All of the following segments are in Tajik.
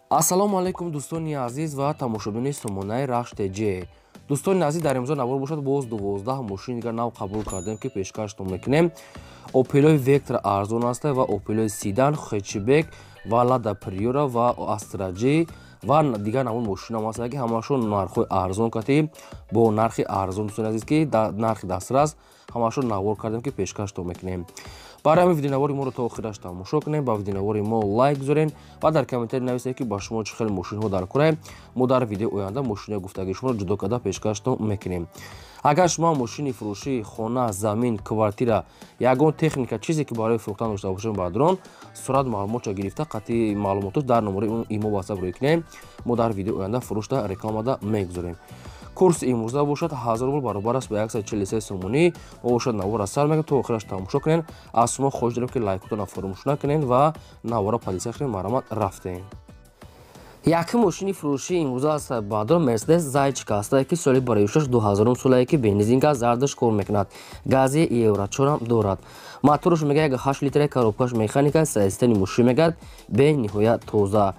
Ассалому алайкум, дӯстони азиз ва тамошобинони сомонаи Рахш ТЖ. Дӯстони азиз, дар имрӯза навор бошад, боз 12 мошини дигар нав қабул кардем, ки пешкаштон мекунем. Опелои Вектра арзон аста ва Опелои седан, хэтчбек ва Лада Приора ва Астра Ҷ ва дигар намуд мошинам ҳастанд, ки ҳамашон нархҳои арзон катӣ, бо нархи арзон, дӯстони азиз, ки нархи дастрас, ҳамашон навор кардем, ки пешкаштон мекунем. Барои ҳамин видеонавори моро то охираш тамошо кунем, ба видеонавори мо лайк гузорем ва дар комментарий нависед, ки ба шумо чӣ хел мошинҳо дар кораем. Мо дар видеои оянда мошинои гуфтагии шуморо ҷудо карда пешкаштон мекунем. Агар шумо мошини фурӯшӣ, хона, замин, квартира, ягон техника, чизе ки барои фурӯхтан дошта бошем, бародарон, сурат маълумотча гирифта, қатъи маълумотош дар номарои имо, WhatsApp рӯй кунем. Мо дар видеои оянда фурӯшта рекламада мегузорем. Курси имрӯза бошад, 1000 рубл баробар аст ба 143 сомонӣ. Мо бошад, навора сар мекунем, то охираш тамошо кунед. Аз шумо хоҳиш дорем, ки лайкотонро фаромӯш накунед ва навора подписаться кунед. Марҳамат, рафтем. Якум мошини фурӯшии имрӯза аст, бародарон, Мерседес Зайчик ҳастае, ки соли барои 2000 солае, ки бензин, газ зардаш кор мекунад, гази Евро 4-ам дорад. Моторш мега 8 литра, коробкаш механика. Состояни мошин, мегӯяд, бениҳоят тоза,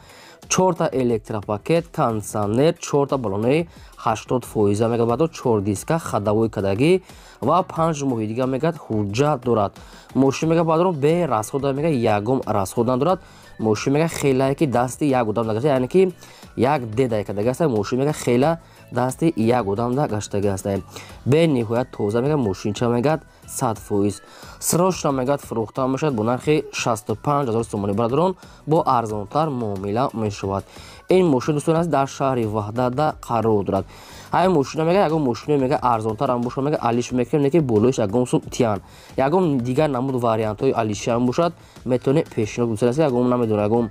чорта электропакет, кондитсионер, чорта баллонаи 80%, мегӯяд, баъдо чор диска, ходовой кадагӣ ва 5 моҳи дига, мегӯяд, ҳуҷҷат дорад. Мошин, мегӯяд, бародарон, бе расхода, мегӯяд, ягон расход надорад. Мошин, мегӯяд, хелае ки дасти як одам нагашта, яъне ки як дедай кадаги аста. Мошин, мегӯяд, хела дасти як одам нагаштаги аста, бениҳоят тоза, мегӯяд, мошинча, мегӯяд, 100%. Срочно, мегӯяд, фурӯхта мешавад бо нархи 65 000 сомонӣ. Бародарон, бо арзонтар муомила мешавад. Ин мошин, дӯстон аст, дар шаҳри Ваҳдатда қарор дорад. Ҳамин мошина, мега, ягон мошино, мега, арзонтарам бошад, мега, алиш мекунем, не ки болоиш ягон сум тиян. Ягон дигар намуд вариантҳои алишиам бошад, метавонед пешниҳод. Дӯстон аст, ягон, намедонам, ягон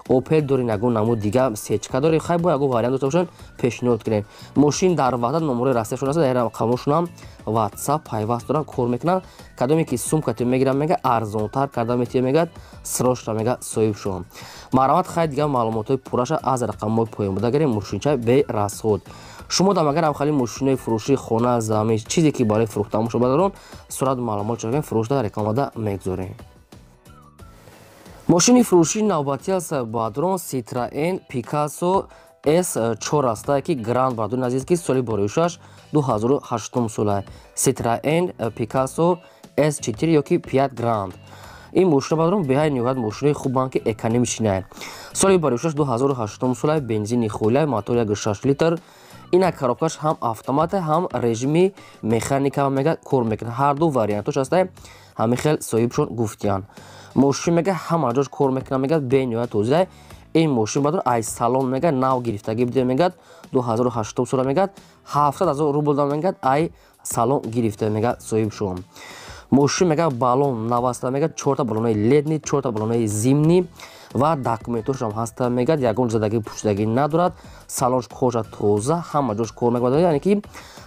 Опел дорем, ягон намуд дига сечка дорем, хай, бо ягон вариант дошта бошанд, пешниҳод кунем. Мошин дар Ваҳдат, номерои Россияшон аст, дар рақамошонам WhatsApp пайваст доранд, кор мекунанд. Кадоме ки сумкате мегирам, мега, арзонтар карда метиҳем, мегӯяд, срочно, мега, соҳиб шавам. Марҳамат, хай, дигар маълумотҳои пурраша аз рақамҳои поён буда гирем. Мошинча берасход. Шумо дам агар ҳамхали мошинои фурӯшии, хона, замин, чизе ки барои фурӯхтан бошад, бародарон, сурат маълумот чакем, фурӯшда рекламада мегузорем. Мошини фурӯшии навбатӣ аст, бародарон, Citroen Picasso S4 астае, ки Гранд, бародарони азиз, ки соли борӯшаш 2008 сола. Citroen Picasso S4 ёки 5 Grand. Ин мошина, бародарон, беҳай ниҳоят мошинои хубанд, ки экономичная. Соли борӯшаш 2008 сола, бензини холия, мотор 1,6 литр. Ина коробкаш ҳам автомата, ҳам режими механика, мега, кор мекунад, ҳар ду вариантош ҳастае. Ҳамин хел соҳибшон гуфтиянд. Мошин, мега, ҳама ҷош кор мекунад, мега, бениҳоят тоза. Ин мошин, баъд ай салон, мега, нав гирифтагӣ буде, мегӯяд, 2008 сола, мегӯяд, 700 000 рубл да, мегӯяд, ай салон гирифта, мега, соҳибшон. Мошин, мега, баллон наваста, мега, чорта баллонаи летний, чорта баллонаи зимний ва документошам ҳаста, мегӯяд, ягон задагӣ пӯшидагӣ надорад. Салонш кожа, тоза, ҳама ҷош кор мекунад, яъне ки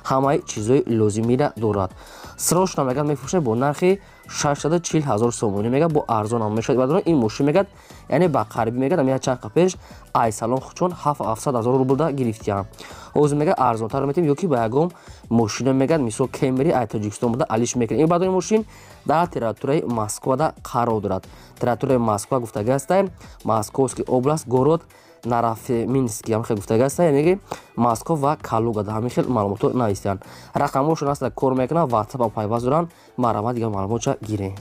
ҳамаи чизҳои лозимиро дорад. Срочно, мегӯяд, мефурӯшад бо нархи 640 ҳазор сомонӣ, мегӯяд, бо арзонам мешавад. Баъд ин мошин, мегӯяд, яъне ба қарибӣ, мегӯяд, ам як чанд қабл пеш ай салон чун 700 000 рублда гирифтиям. Ҳозир, мегӯяд, арзонтар метавем ё ки ба ягон мошино, мегӯяд, мисол Кемри ай Тоҷикистон буда, алиш мекунем. Ин баъдои мошин дар территорияи Москвада қарор дорад. Территорияи Москва гуфтагӣ ҳастай, Московский область, город Нарафиминский, ҳамин хел гуфтагӣ ҳаста, яъне ки Москва ва Калуга, ҳамин хел маълумотҳо нависиянд. Рақамҳошон ҳаста, кор мекунанд, WhatsApp пайваст доранд. Марҳамат, дигар маълумотча гирем.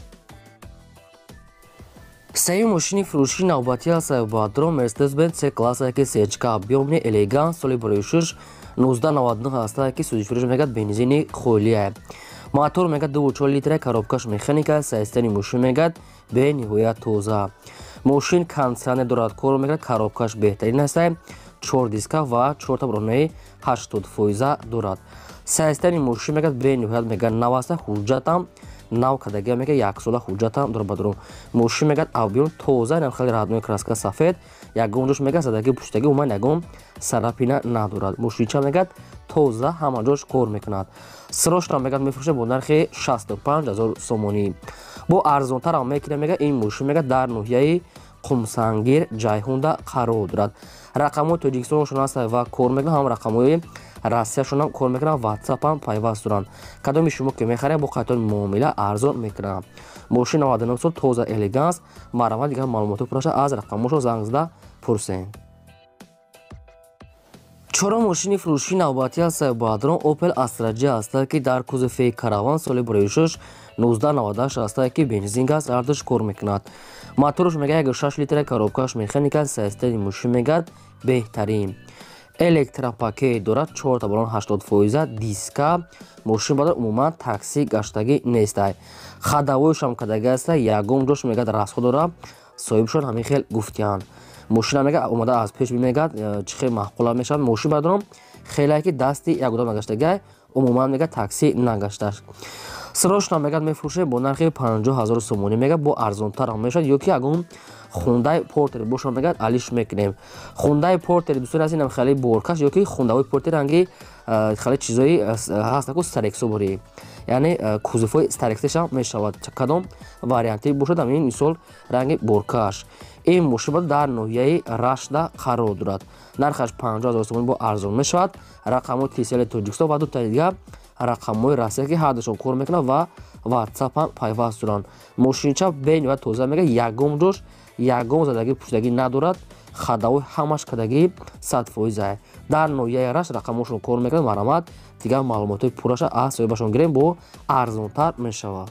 Сеюм мошини фурӯшии навбатӣ аст, бародарон, Мерседес-Бенз С класса, ки сечка, объёмный, элегант, соли барои 1999 ҳаста, ки сӯзишфурӯш, мегӯяд, бензини холия. Мотор, мегӯяд, 2,4 литра, коробкаш механика. Состояни мошин, мегӯяд, бениҳоят тоза. Мошин кондитсионер дорад, кор мекунад, коробкаш беҳтарин аст, чор диска ва чорта бронаи 80% дорад. Состояни мошин, мегӯяд, бениҳоят, мегӯяд, нав аста, ҳуҷҷатам нав кардагия, мегӯяд, яксола ҳуҷҷатам дорад. Бадром, мошин, мегӯяд, объём тоза, инам хеле родной, краска сафед, ягон ҷош, мегӯяд, задагӣ пуштагӣ, умуман ягон царапина надорад. Мошинча, мегӯяд, тоза, ҳама ҷош кор мекунад. Срочно, мегӯяд, мефурӯшад бо нархи 65 ҳазор сомонӣ, бо арзонтарам мекунад, мегӯяд. Ин мошин, мегӯяд, дар ноҳияи Қумсангир Ҷайҳунда қарор дорад. Рақамҳои Тоҷикистоншон ҳаст ва кор мекунад, ҳам рақамҳои Россияшонам кор мекунанд, WhatsAppам пайваст доранд. Кадоми шумо ки мехаред, бо қайтони муомила арзон мекунанд. Мошин 99 сол, тоза, элеганс. Марҳамат, дигар маълумотҳо пурраша аз рақамҳошон занг зада пурсед. Чорум мошини фурӯшии навбатӣ аст бародарон, Opel Astra J аст, ки дар кузови Караван соли 2006 1998 аст, ки бензин газ ардаш кор мекунад. Моторш мега 1.6 литра, коробкаш механика, системи мошин мегад беҳтарин. Электропакет дорад, 4 баллон 80%, диска. Мошин бадар умуман такси гаштагӣ нестай. Ходовойшам кадаги аст, ягон ҷош мегад расход дорад, соҳибшон ҳамин хел гуфтиянд. Мошина мега омада аз пеш бимегад, чӣ хел маъқула мешавад. Мошин бадаром хеле ки дасти як одам нагаштагай, умуман мега такси нагашташ. Срочно мегад мефурӯшем бо нархи 50 000 сомонӣ, мега бо арзонтар ҳам мешавад, ё ки ягон Хундай Портер бошам мегад алиш мекунем. Хундай Портер дӯстони азиз, инам хеле боркаш ё ки Хундаҳои Портер ранги хеле чизои ҳаст, ку Старексо борӣ, яъне кузовҳои Старексешам мешавад. Кадом варианте бошад, ҳамин мисол ранги боркаш. Ин мошин дар ноҳияи Рашда қарор дорад. Нархаш 50 000 сомонӣ, бо арзон мешавад. Рақамҳои Тисели Тоҷикистон ва дутаи дигар рақамҳои Россия, ки ҳардушон кор мекунад ва WhatsApp ҳам пайваст доранд. Мошинча бениҳоят тоза мега, ягон ҷош ягон задагӣ пуштагӣ надорад, ходовой ҳамаш кадагӣ 100%. Дар ноҳияи Рашт рақамҳошон кор мекунад. Марҳамат, дигар маълумотҳои пурраша аз соҳибашон гирем, бо арзонтар мешавад.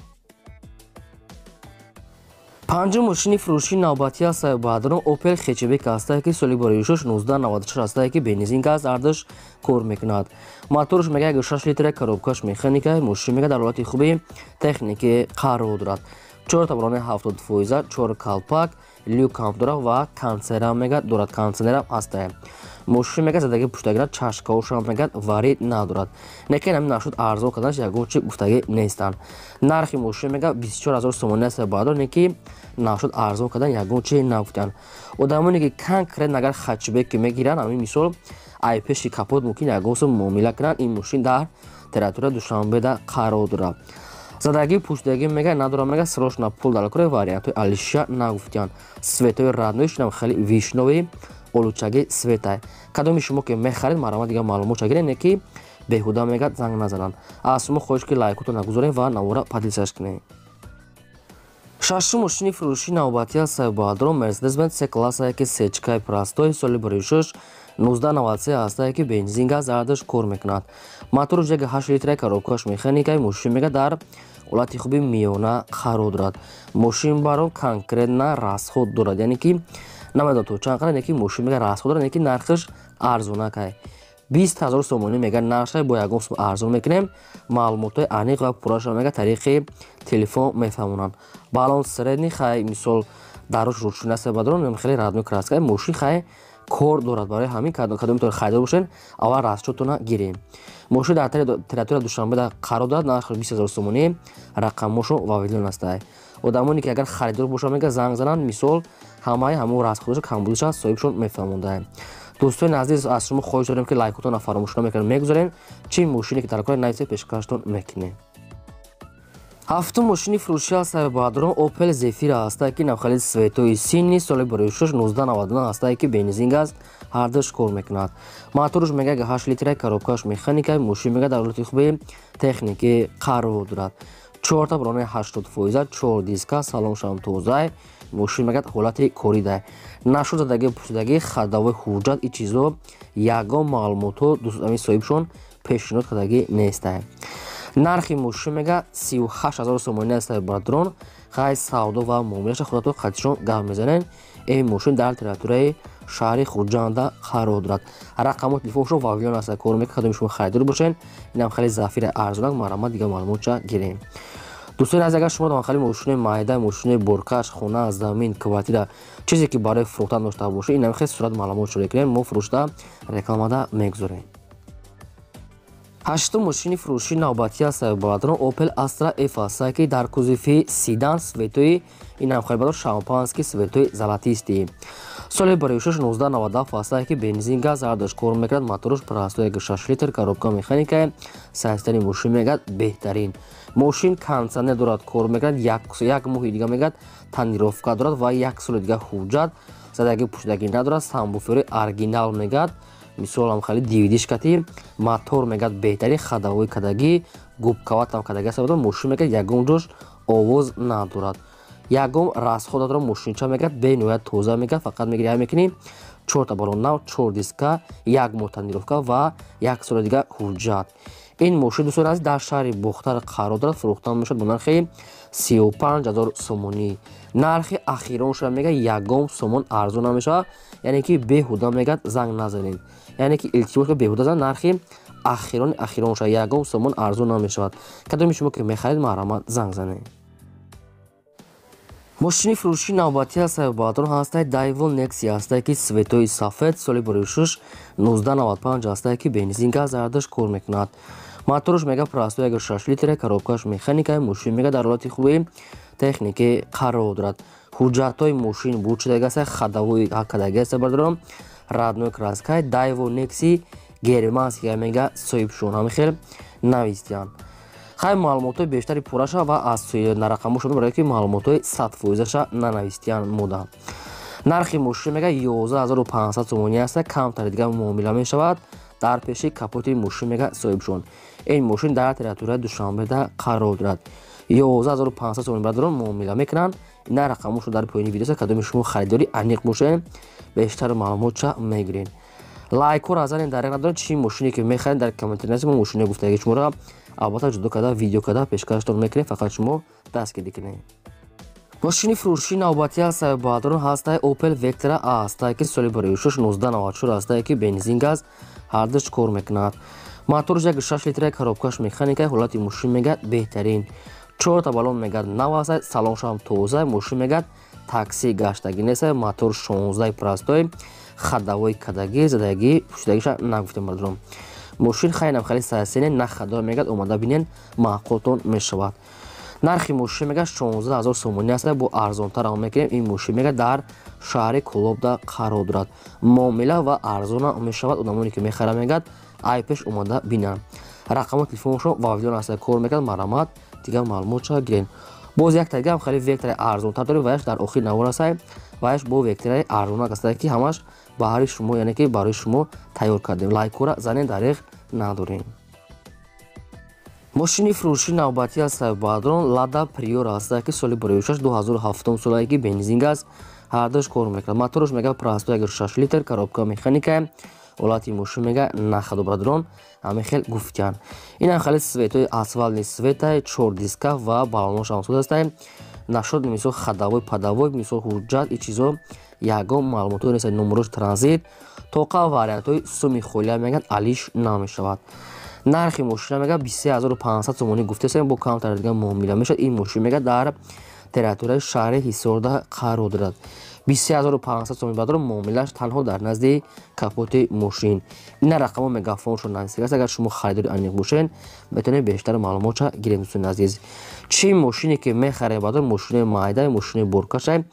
Панҷум мошини фурӯшии навбатӣ аст бародарон, Opel Hatchback аст, ки соли 2006 1996 аст, ки бензин газ ардаш кор мекунад. Моторш мега 1.6 литра, коробкаш механика. Мошин мега дар ҳолати хуби техникӣ қарор дорад. 4 табарони 70%, 4 калпак, люкам дорад ва кондиционерам мега дорад, кондиционерам ҳаста. Мошин мега задагӣ пуштагира чашкаошам мегад варид надорад. Лекин ҳамин нашуд арзон карданаш ягон чи гуфтагӣ нестанд. Нархи мошин мега 24 000 сомонӣ аст бародар, не ки нашуд арзон кардан ягон чи нагуфтанд. Одамоне ки конкретно агар хэтчбек мегиранд, ҳамин мисол ай пеши капот мумкин ягон сум муомила кунанд. Ин мошин дар территория Душанбеда қарор дорад. Задагӣ пуштагӣ мега надорам, мега срочно пул дар кори вариантҳои алиша нагуфтиянд. Цветои родной шинам хеле вишнёвый олучаги цветай. Кадоми шумо ки мехаред, марҳамат, дигар маълумотша гиред, не ки беҳуда мегад занг назананд. Аз шумо хоҳиш ки лайкотро нагузоред ва навора поделиться кунед. Шашум мошини фурӯшии навбатӣ аст бародарон, Mercedes Benz C класса, ки сечкаи простой, соли 2006 1993 аст, ки бензин газ ардаш кор мекунад. Моторш 1.8 литра, коробкаш механикаи. Мошин мега дар ҳолати хуби миёна қарор дорад. Мошин барон конкретно расход дорад, яъне ки намедонам то чанд қадар, ки мошин мега расход дорад, ки нархаш арзонакай. 20 000 сомонӣ мега нархша, бо ягон сум арзон мекунем. Маълумотҳои аниқ ва пурраша мега тариқи телефон мефаҳмонанд. Баллон средний, хай мисол дарош рӯшун аст бародарон, хеле родной краска. Мошин хай кор дорад, барои ҳамин кадомитон харидор бошед, аввал расчётона гирем. Мошин дар территория Душанбеда қарор дорад, нархаш 20 000 сомонӣ, рақамҳошон вавилон астай. Одамоне ки агар харидор бошанд, мега занг зананд, мисол ҳамаи ҳамон расходаша камбудиша соҳибшон мефаҳмондаем. Дӯстони азиз, аз шумо хоҳиш дорем ки лайкотонро фаромӯш намекунед, мегузорем. Чӣ мошине ки дар кори нависе, пешкаштон мекунем. Ҳафтум мошини фурӯшӣ аст бародарон, Opel Zafira аст, ки навхали цветои синий, соли 2006 1999 аст, ки бензин газ ҳардуш кор мекунад. Моторш мега 8 литра, коробкаш механика. Мошин мега дар ҳолати хуби техникӣ қарор дорад. Чорта брони 80%, чор диска, салоншам тозай. Мошин мегӯяд ҳолати коридай. Нашуд задагӣ пурсидагӣ, ходовой, ҳуҷҷат и чизо ягон маълумотҳо дӯстони соҳибшон пешниҳод кардагӣ нестай. Нархи мошин мега 38 000 сомонӣ аст бародарон. Хай, савдо ва муомилаша худатон қатишон гап мезанед. Ин мошин дар территорияи шаҳри Хуҷанда қарор дорад. Рақамҳои телефоншон вавилон аст, кор мекунад. Кадоми шумо харидор бошед, инам хеле Зафира арзонак, марҳамат, дигар маълумотча гирем. Дӯстони азиз, агар шумо хеле мошини майда, мошини боркаш, хона, замин, квартира, чизе ки барои фурӯхтан дошта бошед, инам хеле сурат маълумот шуда кунем, мо фурӯшта рекламада мегузорем. Ҳаштум мошини фурӯшии навбатӣ аст бародарон, Opel Astra F аст, ки дар кузови седан, цветои инам хеле бародар шампанский, цветои золотистый, соли 2006 1997 аст, ки бензин газ ҳардуш кор мекунад. Моторш простой 6 литр, коробка механика. Состояние мошин мегӯяд беҳтарин. Мошин кондиционер дорад, кор мекунад, як моҳи дига мегӯяд тонировка дорад ва як соли дига ҳуҷҷат, задагӣ пуштагӣ надорад. Сабвуфери оригинал мегӯяд, мисолам хеле дивидиш кати. Мотор мегӯяд беҳтарин, ходовой кадагӣ, губкаватам кадагӣ аст. Мошин мегӯяд ягон ҷош овоз надорад, ягон расход надорад. Мошинча мегӯяд бениҳоят тоза, мегӯяд фақат мегири мекунӣ. Чорта балон нав, чор диска, як моҳ тонировка ва як сола дига ҳуҷҷат. Ин мошин, дӯстони азиз, дар шаҳри Бохтар қарор дорад, фурӯхта мешавад бо нархи 35 000 сомонӣ. Нархи ахирон шуда, мега, ягон сомон арзон намешавад, яъне ки беҳуда, мегӯяд, занг назанед, яъне ки илтимос, беҳуда зан. Нархи ахирони ахирон шуда, ягон сомон арзон намешавад. Кадоми шумо ки мехаред, марҳамат, занг занед. Мошини фурӯшии навбатӣ ҳастае, баъдрон ҳастае, Дайво Некси ҳастае, ки цветои сафед, соли 2006, 1995 ҳастае, ки бензин, газ ҳардуш кор мекунад. Моторш, мега, простой, 6 литре, коробкаш механика. Мошин, мега, дар ҳолати хуби техникӣ қарор дорад. Ҳуҷҷатҳои мошин буд шудаги аст, ходовой кадаги аст, бардорам, родной краскай. Дайво Некси германский, мега, соҳибшон ҳамин хел навистиянд. Хай, маълумотҳои бештари пурраша ва аз рақамҳо шуд, барое ки маълумотҳои 100%-аша нанавистиянд мода. Нархи мошин, мега, 11 500 сомонӣ аста, камтари дига муомила мешавад. Дар пеши капоти мошин, мега, соҳибшон. Ин мошин дар территорияи Душанбеда қарор дорад. 11 500 сомонӣ, бардорон, муомила мекунанд. Ина рақамҳошо дар поёни видеоса. Кадоми шумо харидори аниқ бошед, бештар маълумотша мегиред. Лайкҳоро занед, дар надоред. Чӣ мошине ки мехаред, дар комментария мо мошине гуфтаги шуморо албатта ҷудо карда, видео карда пешкаштон мекунем, фақат шумо дастгирӣ кунед. Мошини фурӯшии навбатӣ ҳастае, баъдрон ҳастае, Опел Вектра ҳастае, ки соли 2006, 1994 ҳастае, ки бензин, газ ҳардуш кор мекунад. Моторш 1,6 литра, коробкаш механика. Ҳолати мошин, мегӯяд, беҳтарин. Чорта балон, мегӯяд, нав аст, салоншам тоза. Мошин, мегӯяд, такси гаштагӣ нест. Мотор 16 простой, ходовой кадагӣ, задагӣ, пӯшидагиша нагуфтем, бардором. Мошин хайнам хеле сасене на хадо, мегӯяд, омада бинен, маъқултон мешавад. Нархи мошин, мегӯяд, 16 000 сомонӣ аст, бо арзонтар ам мекунем. Ин мошин, мегӯяд, дар шаҳри Кӯлобда қарор дорад. Муомила ва арзона мешавад. Одамоне ки мехарад, мегӯяд, ай пеш омада бинанд. Рақамҳои телефоншон вавилон аст, кор мекунад. Марҳамат, дигар маълумотша гирем. Боз як тагиам хеле Вектраи арзонтар дорем, ваяш дар охири навор аст. Ваяш бо Вектраи арзонак аст, ки ҳамаш баҳри шумо, яъне ки барои шумо тайёр кардем. Лайкҳоро занед, дареғ надорем. Мошини фурӯшии навбатӣ аст, баъдрон, Лада Приора аст, ки соли 2006, 2007 солае, ки бензин, газ ҳардуш кор мекунад. Моторш, мега, простой, 6 литр, коробка механика. Ҳолати мошин, мега, нахаду, бародарон, ҳамин хел гуфтиянд. Инам хеле цветои асфальтный цветай, чор диска ва балоношам суд астае. Нашуд, мисол, ходовой падовой, мисол, ҳуҷҷат и чизо ягон маълумотҳо нест. Номерош транзит тоқа вариантҳои суми холия, мегӯяд, алиш намешавад. Нархи мошина, мегӯяд, 23 500 сомонӣ гуфтесем, бо камтар дига муомила мешавад. Ин мошин, мегӯяд, дар территорияи шаҳри Ҳисорда қарор дорад. 23 500 сомонӣ, баъдро, муомилааш танҳо дар назди капоти мошин. Ина рақамҳо, мегафоншо наздик аст. Агар шумо харидори аниқ бошед, метавонед бештар маълумотша гиред. Дӯстони азиз, чӣ мошине ки мехаред, баъдро, мошинои майда, мошинои боркаша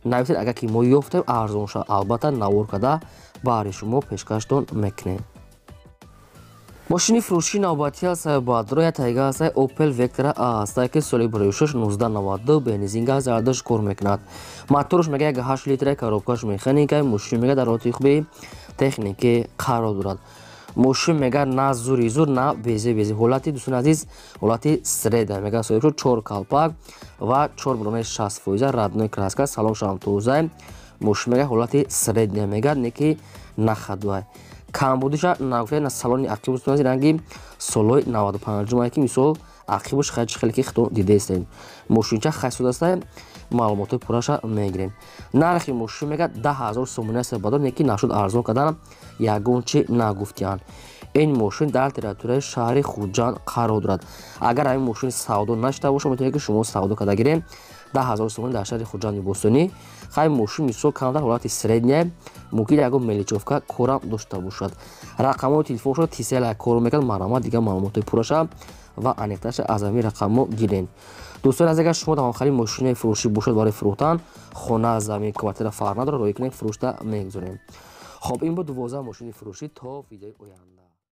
нависед. Агар ки мо ёфтем арзонша, албатта навор карда баҳри шумо пешкаштон мекунем. Мошини фурӯшии навбатӣ аст, баъдро, як тайга аст, Опел Вектра аст, ки соли 2006, 1992, бензин, газ ҳардуш кор мекунад. Моторш, мега, 1,8 литра, коробкаш механика. Мошин, мега, дар ҳолати хуби техникӣ қарор дорад. Мошин, мега, на зури зур, на безе безе. Ҳолати, дӯстони азиз, ҳолати средняя, мега, соҳиб шуд. Чор калпак ва чор балонаи 60%, родной краска, салоншам тоза. Мошин, мега, ҳолати средняя, мега, не ки нахадуай, камбудиша нагуфта. На салони ақиб ранги солҳои 95-ум, ки мисол ақибуш хеле хеле ки худтон дидаистед. Мошинча хайсудаста, маълумотҳои пурраша мегирем. Нархи мошин, мега, 10 000 сомонӣ аст, бадор, не ки нашуд арзон кардан ягон чи нагуфтиянд. Ин мошин дар территорияи шаҳри Хуҷанд қарор дорад. Агар ҳамин мошин савдо нашуда бошад, метавонед, ки шумо савдо карда гирем. 10 000 сомонӣ дар шаҳри Хуҷанди бостонӣ. Хай, мошин, мисол, камтар ҳолати средняя, мумкин ягон мелочёвка корам дошта бошад. Рақамҳои телефоншо тисела кор мекард. Марҳамат, дигар маълумотҳои пурраша ва аниқтарша аз ҳамин рақамҳо гирем. Дӯстони азиз, агар шумо давомхари мошинаи фурӯшӣ бошад барои фурӯхтан, хона, замин, квартира, фарқ надорад, роҳӣ кунем, фурӯшта мегузорем. Хоб, ин буд 12 мошини фурӯшӣ. То видеои оянда.